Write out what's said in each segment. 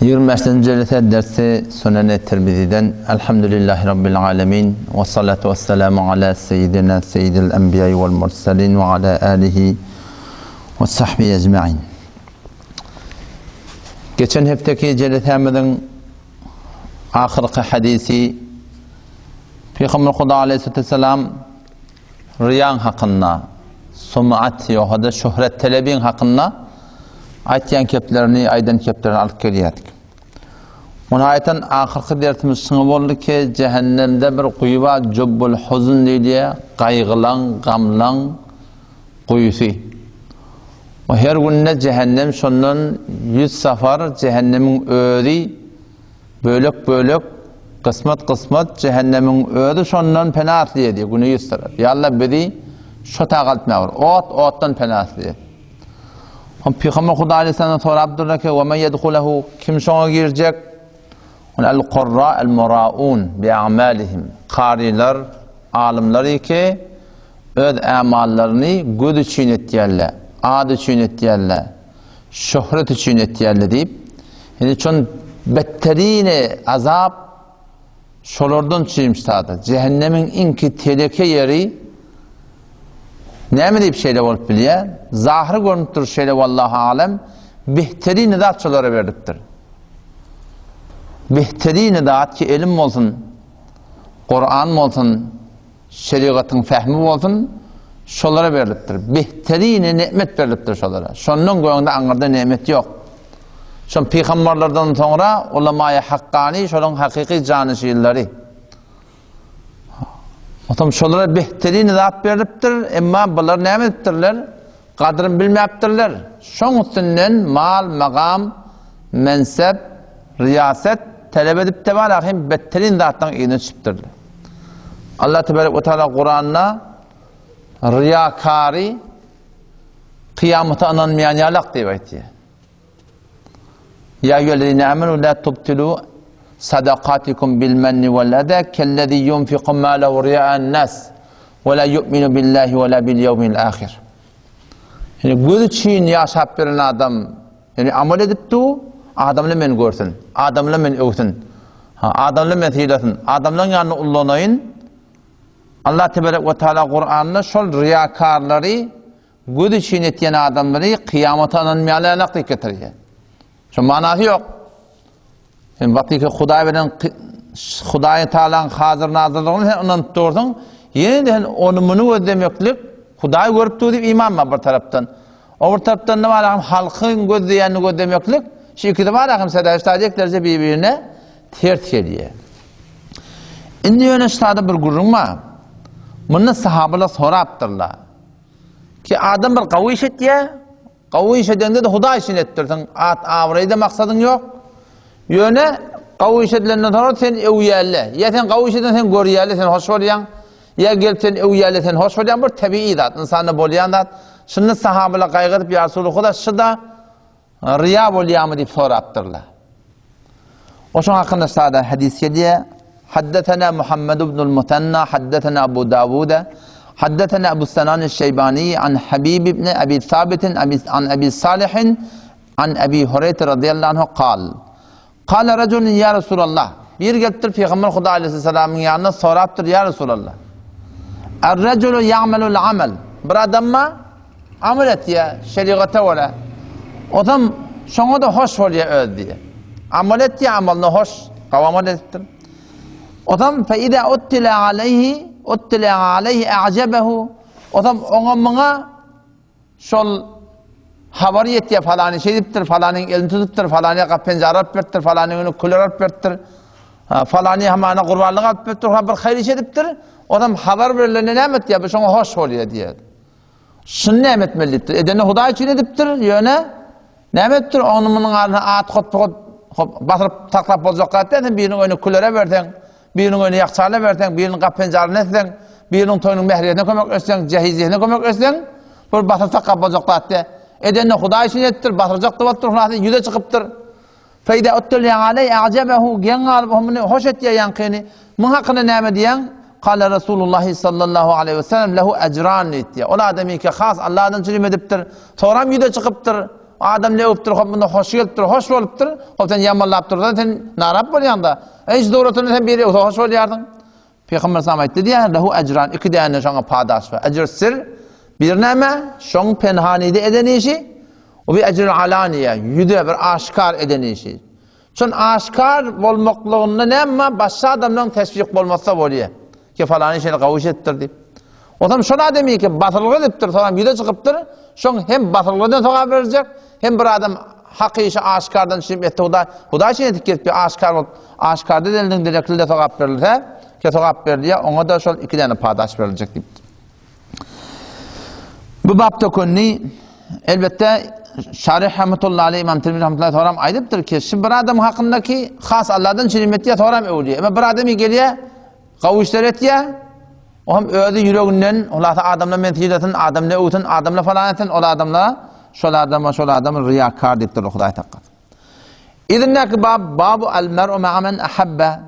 Ýigrimi bäşinji jelese dersi Suneni Tirmiziden Elhamdülillahi Rabbil alemin we salatu we selamu ala seýidina seýidil enbiýai wal murselin we ala alihi we sahbihi ecmain. Geçen hefteki jelesämiziň ahyrky hadisi Pygamber Huda aleyhisselam Ryýaň hakynda, sumat ýoga-da şöhret telebiň hakynda aýtýan keplerini, aýdan keplerini alyp gelýärdik. Muny aýtan ahyrky dersimiz şuňa boldy ki, jähennemde bir guýy bar, Jubbul huzn diýilýär, gaýgylaň, gamlaň guýusy. O her günde jähennem şondan ýüz safar jähennemiň özi Bölek-bölek, gysmat-gysmat jähennemiň özi şondan pena isleýär diýýär, güne ýüz tarap. Ýa Alla bizi şo tagaltma bir, ot otdan pena isleýär. Hom Pygamber Huda aleyhisselam sorapdyrlar ki, "Ve men yedhulehu" kim şoňa girjek? On el-qurra el-muraun bi a'malihim. Karylar, alymlar ki öz amallaryny göz üçin etýärler, ad üçin etýärler. Şöhret üçin etýärler diýip, indi şon betterini azap şolardan çüýmüş sada. Cehennemiň iňki teleke ýeri näme diýip şeýle bolup bilýär? Zahyry görünip dur şeýle wallahu alem, behterini zat şolara berlipdir. Behterini zat ki elim bolsun, Kur'an bolsun, Şerigatyň fehmi bolsun, şolara berlipdir. Behterini ne'met berlipdir şolara. Şondan göňde aňyrda ne'met ýok. Şon pygambarlardan soňra ulamaýy hakkani şolaryň hakyky janyşinleri. Otam şolara behterini zat berlipdir, emma bular näme edipdirler? Gadryny bilmäpdirler. Şoň üstünden mal, magam, mensep, riýaset talap edip de bar, hem betterin zatlaryň yzyna düşüpdirler. Allah tebarek we taala Kuranda riýakary kyýamata ynanmaýan ýalak diýip aýtýar. Ýa eýýühellezine amenu la tubtilu sadakatikum bil menni wal ada kellezi yunfiku malahu ria'an nas we la yu'minu billahi we la bil ýewmil ahir. Ýani göz üçin ýaşap ýören adam, ýani amal edip du, adamlar meni görsün, adamlar meni öwsün. Ha, adamlar meni sylasyn, adamlaryň ýanynda ullanaýyn. Allah tebarek we taala Kur'anda şol riýakarlary Göz üçin etýän adamlary kyýamata ynanmaýanlar ýalak diýip getirýär. Şo manasy ýok. Sen wagtyky Hudaý bilen Hudaý Taalaň hazir nazyrlygyna sen ynanyp dursuň, ýene-de sen ony muny gözlemeklik Hudaý görüp dur diýip iman bar bir tarapdan. O bir tarapdan da bar hem halkyň gözleýänini gözlemeklik, şu ikisi bar hem sedäşdajek derece bir-birine ters gelýär. Indi ýöne şu sada bir gürrüň bar. Munda sahabalar sorapdyrlar. Ki adam bir gawy iş etýär, gawy iş edende-de Hudaý üçin etdirsiň, at-abraýda maksadyň ýok. Ýöne gawy iş edilenden soňra sen öwýärler. Ýa sen gawy iş eden sen görýärler, sen hoş bolýaň. Ýa gelip sen öwýärler, sen hoş bolýaň. Bir tebigy zat, ynsanda bolýan zat. Şunda sahabalar gaýgy edip, Ýa Resulullah, şuda Ryýa bolýarmy diýip sorapdyrlar. Oşuň hakynda sada hadys gelýär. Haddesena Muhammed ibnul Musanna, haddesena Abu Dawuda, haddesena Abu Sanan eş-Şeýbani an Habib ibn Abi Sabit an Abi Salih an Abi Hureyre radıyallahu anhu kal. Kale raculun ya Resulallah. Bir gelipdir Peygamber Huda aleyhisselamyň ýanyna sorapdyr ya Resulallah. Er-raculu ya'melul amel. Bir adamma amel etýär şerigata görä. Odam şoňa da hoş bolýar öz diýe. Amel etýär amalyna hoş, gawy amel edipdir. Odam fe iza uttila aleyhi uttila aleyhi a'jabahu. Odam oňa muňa Şol habar ýetýär, falany şeýdipdir, falanyň elini tutupdyr, falany gap-penjara alyp beripdir, falanyň öňüne küler alyp beripdir, falany hamana gurbanlyk alyp beripdir, ha bir haýyr iş edipdir. Onam habar berilende näme etýär? Bu şoňa hoş bolýar diýýär. Şuny näme etmeli diýipdir. Edeni Hudaý üçin edipdir, ýöne näme edipdir? Ony munuň aryna at hop hop hop basyryp saklap boljak zat däl. Sen biriniň öýüne külere berseň, Biriniň öýüne ýakçaly berseň, biriniň gap-penjaryny etseň, biriniň toýunyň mähriýesine kömek etseň, jehiziýesine kömek etseň, bir basyrsak gapajak zat däl. Edende Hudaý üçin edipdir, basyrjak-da bolupdyr, hulasa ýüze çykypdyr. Feýde uttuliýa aleý a'jabehu geň galyp, muny hoş etýär ýaňkyny. Muň hakynda näme diýýäň? Kale Resulullah sallallahu aleýhi we sellem lehu ejran diýipdir. Ol adam ýeke has Allahdan üçin edipdir. Soram ýüze çykypdyr. Adam ne öwüpdir, hop munda hoş gelipdir, hoş bolupdyr. Hop sen ýamanlap dursan, sen narap bolýaň-da. Eý, şu dogrusyny sen biri öwse hoş bolýardyň. Pygamber sallam aýtdy diýýär, lehu ejran, iki däne şoňa padaş bar. Ejr sir, bir näme? Şoň penhanide eden işi, we bir ejr alaniýe, ýüze bir aşkar eden işi. Şon aşkar bolmaklygynda näme bar? Başga adamlaryň teşwik bolmasa bolýar. Ki falany şeýle gawy iş edipdir diýip. Otam şol adamy ki basylgy edipdir, soňam ýüze çykypdyr, şoň hem basylgydan sogap berjek, hem bir adam hak işi aşkardan çykyp etdi Hudaý, Hudaý üçin edip gelip aşkar bolup, aşkarda edenligiň direkli-de sogap berilse, ki sogap berilýär, oňa da şol iki däne padaş beriljek diýipdir. Bu bapda könni elbetde Şarih rahmetullahi aleyh İmam Tirmizi rahmetullahi soram aýdypdyr ki, şu bir adam hakyndaky has Allahdan çirim etýär, soram öwülýär. Emma bir adamy gelýär, gawy işler etýär, o hem özi ýüreginden, hulasa adamlar men sylasyn, adamlar öwsün, adamlar falan etsin, ol adamlar şol adama, şol adam riýakar diýipdir Hudaý takgat. Yzyndaky bab babu al mer'u ma'a men ahabba.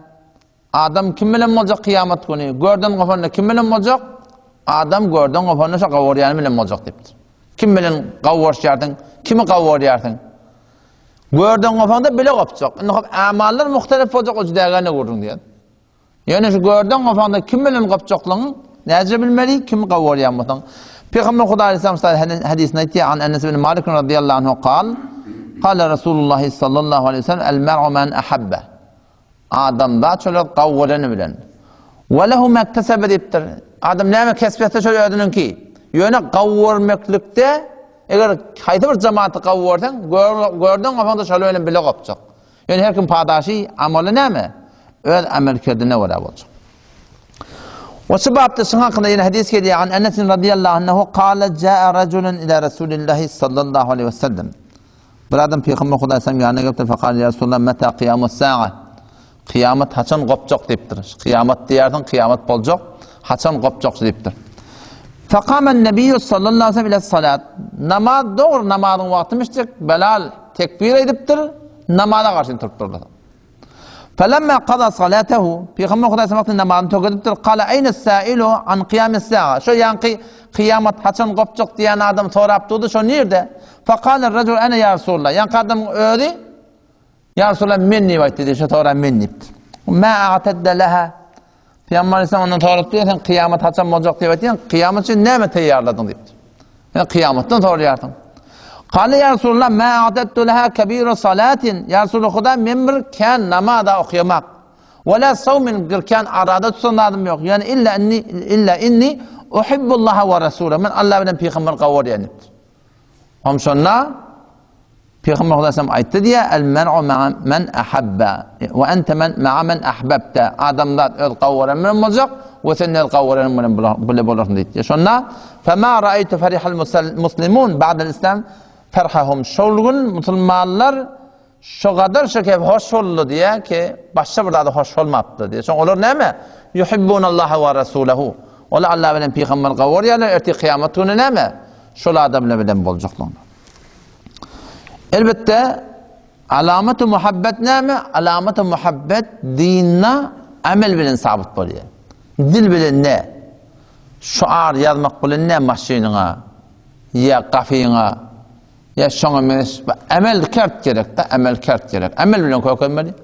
Adam kim bilen boljak kyýamat güni? Görden gopanda kim bilen boljak? Adam görden gopanda şo gowurýany bilen boljak diýipdir. Kim bilen gowurşýarsyň? Kimi gowurýarsyň? Görden gopanda bile gopjak. Indi hop amallar muhtelif boljak o jüdägä ne gürrüň diýen. Ýöne şu görden gopanda kim bilen gopjaklygyň näce bilmeli, kimi gowurýan bolsaň. Pygamber Hudaý aleyhisselam hadisinde aýtýar, an Enes ibn Malik radiyallahu anhu kal, Kale Resulullah sallallahu aleyhi ve sellem, el mer'u men ahabbe. Adamzat şol öz gawgyrany bilen. Ve lehu mektesebe diýipdir. Adam näme kesp etse şol özüniňki. Ýöne gawgyrmeklikde eger haýsy bir jemaaty gawgyrsaň, gördüň gopaňda şol bilen bile gopjak. Ýöne her kim padaşy, amaly näme? Öz amel kerdine görä boljak. We şu bapda şuň hakynda ýene hadys gelýär. An Enes radiyallahu anhu kale jaa raculun ila Rasulillahi sallallahu aleyhi ve sellem. Bir adam Pygamber Hudaý sallam ýanyna gelipdir, fekal ýa Resulallah meta kyýamus sa'a? Kyýamat haçan gopjak diýipdir. Kyýamat diýersiň, kyýamat boljak, haçan gopjak diýipdir. Fekamen nebiýu sallallahu aleyhi ve sellem ile salat. Namaz dogry namazyň wagtymyşjyk Belal tekbir edipdir, namaza garşy turupdyrlar. Felemma qada salatehu, Pygamber Hudaý sallallahu aleyhi namazyny tökedipdir. Kala eyne sailu an qiyamis sa'a. Şo ýanky kyýamat haçan gopjak diýen adam sorap durdy, şo nirde? Fekale racul ene ya Resulallah. Ýanky adamyň özi Ya Resulallah men diýip aýtdy diýip, şo soran men diýipdir. Ma a'tadda laha. Pygamber aleyhisselam ondan sorapdyr, sen kyýamat haçan boljak diýip aýtýaň, kyýamat üçin näme taýýarladyň diýipdir. Sen kyýamatdan soraýarsyň. Kale ya Resulallah ma a'dadtu laha kabira salatin. Ya Resulallah Huda men bir kän namaz okaýamak. Ve la sawmin bir kän arada tutan zadym ýok. Ýani illa inni illa inni uhibbullaha we rasulahu. Men Allah bilen pygamber gowurýan diýipdir. Hom şonda Pygamber Hudaý aýtdy diýe, El mer'u ma'a men ahabba we ente men ma'a men ahbabta. Adamzat öz gowuran bilen boljak we sen öz gowuran bilen bile bolarsyň diýdi. Şonda fema ra'aytu farihal muslimun ba'dal islam farhahum. Şol gün musulmanlar şo gadar şo kep hoş boldy diýe ki, başga bir zada hoş bolmapdy diýe. Şoň olar näme? Yuhibbunallaha we rasulahu. Olar Allah bilen pygamber gowurýarlar, ertir kyýamat güni näme? Şol adamlar bilen boljaklar. Elbetde, alamaty muhabbet näme? Alamaty muhabbet dinde amel bilen sabyt bolýar. Dil bilen ne? Şuar ýazmak bilen ne maşynyňa ýa gafyňa ýa şoňa meňzeş amel kert gerek-de, amel kert gerek. Amel bilen kökenmeli.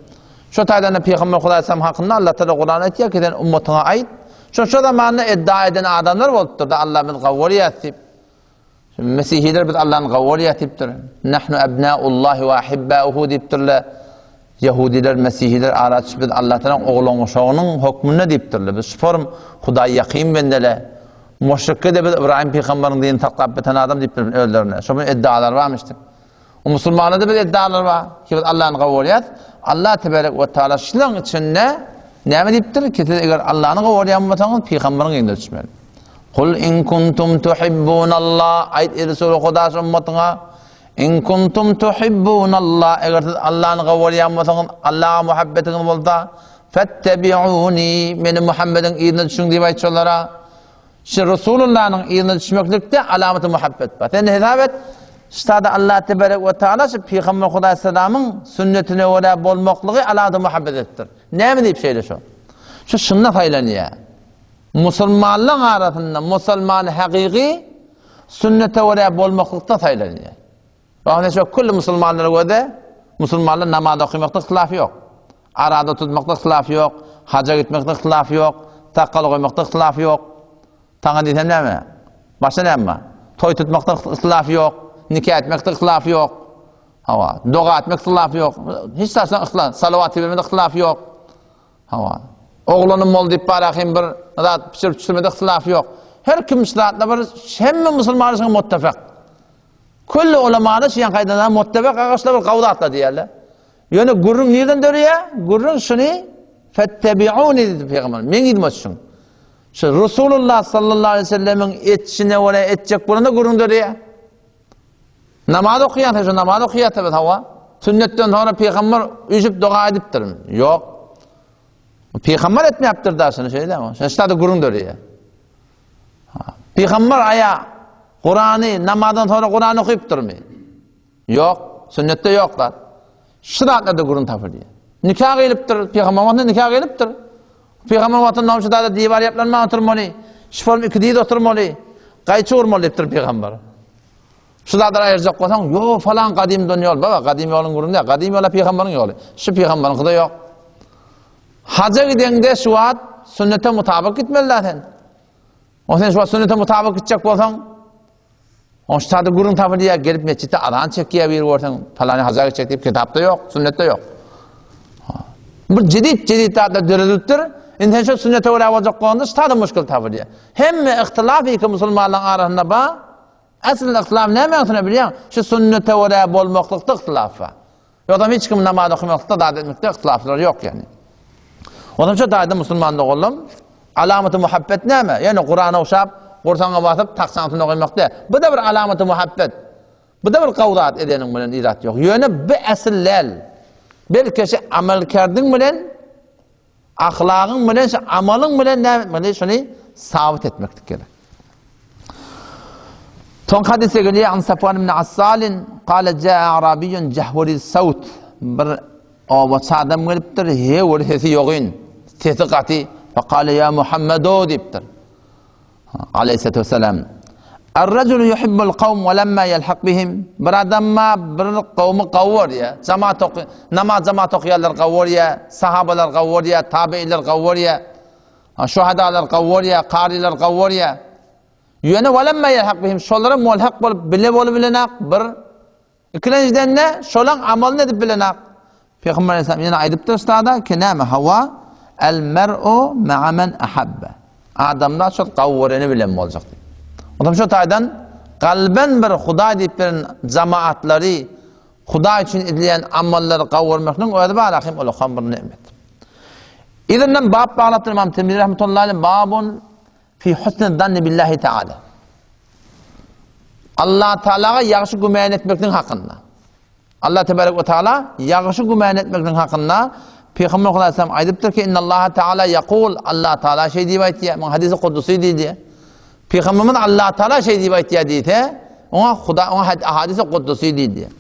Şo taýdan da Pygamber Hudaý sallam hakynda Allah Taala Kur'an aýtýar ki, sen ummatyňa aýt. Şo şo zamanda iddia eden adamlar bolupdyr da Allah biz gawurýas diýip. Mesihiler biz Allahny gawurýas diýipdir. Nahnu abnaullahi we ahibbauhu diýipdirler. Ýahudiler, mesihiler ara düşüp biz Allah Taalaň oglan-uşagynyň hökmünde diýipdirler. Biz şu form Hudaý ýakyn bendele. Müşrikler-de biz Ybraýym pygamberiň dinini saklap biten adam diýipdir özlerine. Şo bir iddialar barmyşdyr. O musulmanlarda bir iddialar bar ki biz Allahny gawurýas. Allah tebarek we taala şularyň içinde näme diýipdir ki siz eger Allahny gawurýan bolsaňyz pygamberiň ýerine düşmeli. Kul in kuntum tuhibbunallah aýt ey Resul Huda ummatyňa in kuntum tuhibbunallah eger siz Allahny gawurýan bolsaňyz Allaha muhabbetiňiz bolsa fettebi'uni meni Muhammediň yzyna düşüň diýip aýt şolara. Şu Resulullanyň yzyna düşmeklikde alamaty muhabbet bar. Sen hesap et, ştada Allah tebarek we taala şu Pygamber Hudaý salamyň sünnetine görä bolmaklygy alamaty muhabbet etdir. Näme diýip şeýle şu? Şu şunda saýlanýar. Musulmanlaryň arasynda musulman hakyky sünnete görä bolmaklykda saýlanýar. Ýagny şu külli musulmanlara göre musulmanlar namaz okamakda ihtilaf ýok. Arada tutmakda ihtilaf ýok, haja gitmekde ihtilaf ýok, sakgal goýmakda ihtilaf ýok. Saňa diýsem näme? Başga näme bar? Toý tutmakda ihtilaf ýok, nika etmekde ihtilaf ýok. Hawa, doga etmek ihtilaf ýok. Hiç zatda ihtilaf, salawat bermekde ihtilaf ýok. Hawa. Oglanym bol diýip bara hem bir zat pişirip çişirmede ihtilaf ýok. Her kim şu zatda bir hemme musulmanlar şoňa muttafak. Külli ulamany şu ýan gaýdan muttafak agaçlar bir gawy zatlar diýýärler. Ýöne gürrüň nirden döreýär? Gürrüň şuny fettebiuni diýdi pygamber. Men yzyma düşüň. Şu Resulullah sallallahu aleyhi ve sellemiň etişine görä etjek bolanda gürrüň döreýär. Namaz okaýan şu namaz okaýar tabi hawa. Sünnetden soňra pygamber üýşüp doga edipdir. Ýok. Pygamber etmäpdir da şuny şeýle. Şeýle gürrüň döreýär. Pygamber aýa Kurany namazdan soňra Kurany okypdyrmy? Ýok, sünnetde ýok zat. Şu zatlarda gürrüň tapylýar. Nika gelipdir, pygamber wagtynda nika gelipdir. Pygamber wagtynda şu zada diwar ýaplanman oturmaly. Şifolm iki diz oturmaly. Gaýçy urmaly diýipdir pygamber. Şu zatlary aýyrjak bolsaň, ýo falan gadymdan ýol, baba gadym ýoluň gürrüňi däl, gadym ýola pygamberiň ýoly. Şu pygamberiňki-de ýok. Haja gideňde şu wagt sünnete mutabyk gitmeli-dä sen. O sen şu wagt sünnete mutabyk gitjek bolsaň, o şu taýda gürrüň tapylýar, gelip metjitde azan çekýär bir görseň, palany haja gitjek diýip kitapda ýok, sünnetde ýok. Bir jedid jedid zatlar döredilipdir. Indi sen şu sünnete görä boljak bolanda şu taýda muşkil tapylýar. Hemme ihtilaf iki musulmanlaryň arasynda bar. Aslynda ihtilaf näme üstüne bilýäň? Şu sünnete görä bolmaklykda ihtilaf bar. Ýogsam hiç kim namaz okamakda, zat etmekde ihtilaflar ýok ýani. Ondan şu taýda musulman doganlarym, alamaty muhabbet näme? Ýani Kurana ogşap, gursaňa basyp, taksaň üstüne goýmak däl. Bu da bir alamaty muhabbet. Bu da bir gowy zat edeniň bilen irat ýok. Ýöne bu asyl däl. Belki şu amalkerdiň bilen Ahlagyň bilen, şu amalyň bilen näme etmeli? Şuny sabit etmeklik gerek. Soň hadise gelýär, An Safwan ibn Assalin, kale jaa arabiyyun jahwari saut. Bir obaçy adam gelipdir, hewr sesi ýogyn, sesi gaty. Fekale ya Muhammedu diýipdir. Aleyhissalatu vesselam. Er-rejulu yuhibbul kawm we lemma yelhak bihim. Bir adam ma bir kawmy gawy görýär. Jamaat oky, namaz jamaat okaýanlar gawy görýär, sahabalar gawy görýär, tabiiler gawy görýär. Şuhadalar gawy görýär, karylar gawy görýär. Ýöne we lemma yelhak bihim şolara mulhak bolup bile bolup bilenak bir Ikilenjiden-de, şolaň amalyny edip bilenak. Pygamber aleyhisselam ýene aýdypdyr ustada ki näme hawa el mer'u ma'a men ahabba. Adamlar şol gawy göreni bilen boljak diýip. Ondan şu taýdan kalben bir Hudaý diýip beren jamaatlary Hudaý üçin edilýän amallary gawy görmekligiň özi bar ahim ulakan bir nimet. Yzyndan bab baglapdyr Imam Tirmizi rahmetullahi aleyh babun Fi husni zanni billahi taala. Allah Taalaga ýagşy gümän etmekligiň hakynda. Allah tebarek we taala ýagşy gümän etmekligiň hakynda Pygamber sallallahu aleyhi aýdypdyr ki, Inna Taala yaqul Allah Taala şeý diýip aýtýar. Muňa hadisi kudusy diýilýär. Pygamberimiz Allah Taala şeý diýip aýtýar diýse, oňa Huda oňa hadisi kudusy diýilýär.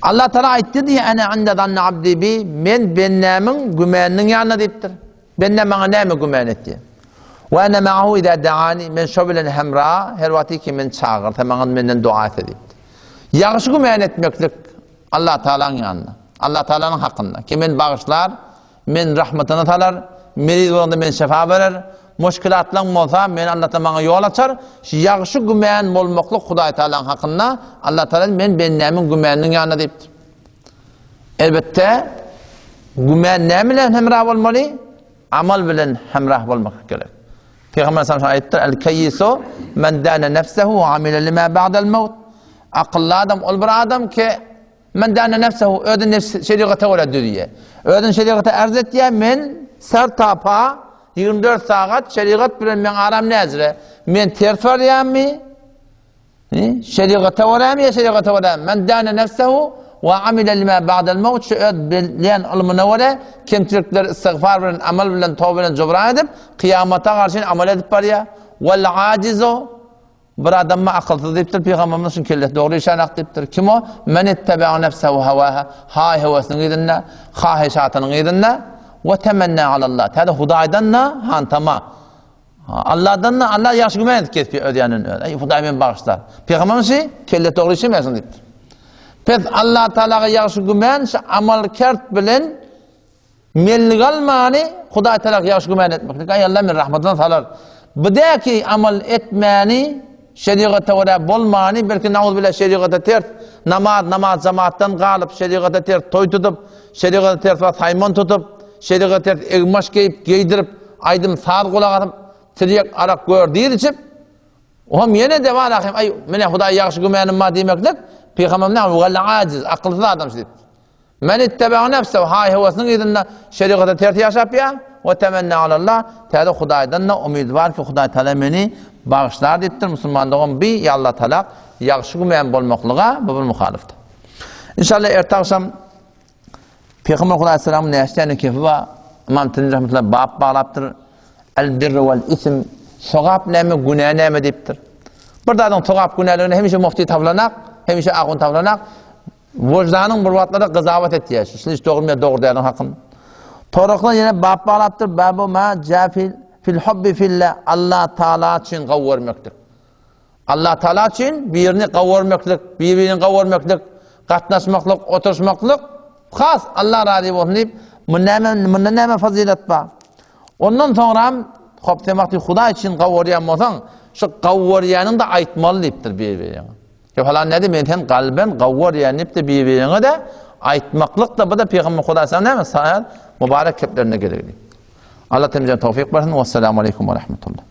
Allah Taala aýtdy diýýär, Ana inda zanni abdi bi, men bendämiň gümäniniň ýanynda diýipdir. Bende maňa näme gümän etdi? Wa ana ma'ahu iza da'ani, men şo bilen hemra, her wagty ki meni çagyrsa, maňa menden dua etse diýipdir. Ýagşy gümän etmeklik Allah Taalanyň ýanynda. Allah Taalanyň hakynda. Ki meni bagyşlar, men rahmatyna salar, meriz bolanda men şefa berer, muşkilatlaň bolsa, men Allah Taala maňa ýol açar. Şu ýagşy gümän bolmaklyk Hudaý Taalanyň hakynda, Allah Taala men bendämiň gümäniniň ýanynda diýipdir. Elbetde, gümän näme bilen hemra bolmaly? Amal bilen hemrah bolmak gerek. Pygamber sallallahu aleyhi ve sellem aýtdy, El-kayyisu men dana nefsehu we amila lima ba'dal maut. Akylly adam ol bir adam ki men dana nefsehu özüni nefs şeriata görä düzýär. Özüni şeriata arz etýär, men ser tapa 24 sagat şeriat bilen men aram näzire. Men ters barýarmy? Şerigata görämi ýa şerigata görämi? Men däne nefsehu we amile lima ba'del maut şu öz bilýän ylmyna görä kemçilikleri istigfar bilen, amal bilen, toba bilen jubran edip, kyýamata garşy amal edip barýar. Wal ajizu bir adamma akylsyz diýipdir pygamberimiz şuň kellesi dogry işenak diýipdir. Kim o? Men ittebea nefsehu hawaha ha hewesynyň yzynda, haheşatynyň yzynda we temenna alallah. Täze Hudaýdan da hantama. Allahdan Allah ýagşy güman edip kesip öz ýanyndan öz. Eý Hudaý meni bagyşla. Pygamberimiz şi kelle dogry işlemeýärsiň diýipdir. Pes Allah Taalaga ýagşy güman şu amal kert bilen Menlik almany Hudaý Tagala ýagşy güman etmeklik. Aý Allah meni rahmatyna salar. Bu däki amal etmäni şerigata görä bolmany, belki nauzubilla şerigata ters namaz, namaz jamaatdan galyp, şerigata ters toý tutup, şerigata ters wagt saýman tutup, şerigata ters egmaş geýip, geýdirip, aýdym saz gulak asyp, tirýek, arak gör diýr içip, Oňam ýene-de bar ahim, aý, menä Hudaý ýagşy gümänim bar diýmeklik, Pygamberimiz näme, walla ajiz, akylsyz adam şu diýipdir. Men ittebe'a nefsehu, haý-höwesiniň yzynda şerigata ters ýaşap ýa, we temenne alallah, täze Hudaýdan-da umydy bar ki, Hudaý Tagala meni bagyşlar diýipdir. Musulman dogan bi, ýa Allah Tagala ýagşy gümän bolmaklyga bu bir muhalyfdyr. Inşallah erte agşam Pygamber Hudaý salamyň näçe täne kefi bar? Imam Tirmizi rahmetullah bap baglapdyr. El birru wal ism, sogap näme, günä näme diýipdir. Bir zadyň sogap günäligini hemişe mufti tablanak, hemişe ahun tablanak. Wyždanyň bir wagtlarda gyzawat etýär. Şu iş dogrumy ýa dogry däliň hakyn. Toraklar ýene bap baglapdyr. Babu ma ja fil fil hubbi fillah Allah Taala üçin gawy görmeklik. Allah Taala üçin birini gawy görmeklik, bir-birini gawy görmeklik, gatnaşmaklyk, oturyşmaklyk has Allah razy bolsun diýip, munda näme, munda näme fazylet bar? Ondan soňram hop sen wagty Hudaý üçin gawy görýän bolsaň, şu gawy görýäniň-de aýtmaly diýipdir bir-biriňe. Ýa falan näde men sen galben gawy görýän diýipdir bir-biriňe-de aýtmaklyk-da bu-da Pygamber Hudaý sana näme saýar mübarek keplerine gerekli. Allah temizden towfik bersin. Wessalamu aleýkum we rahmetullah.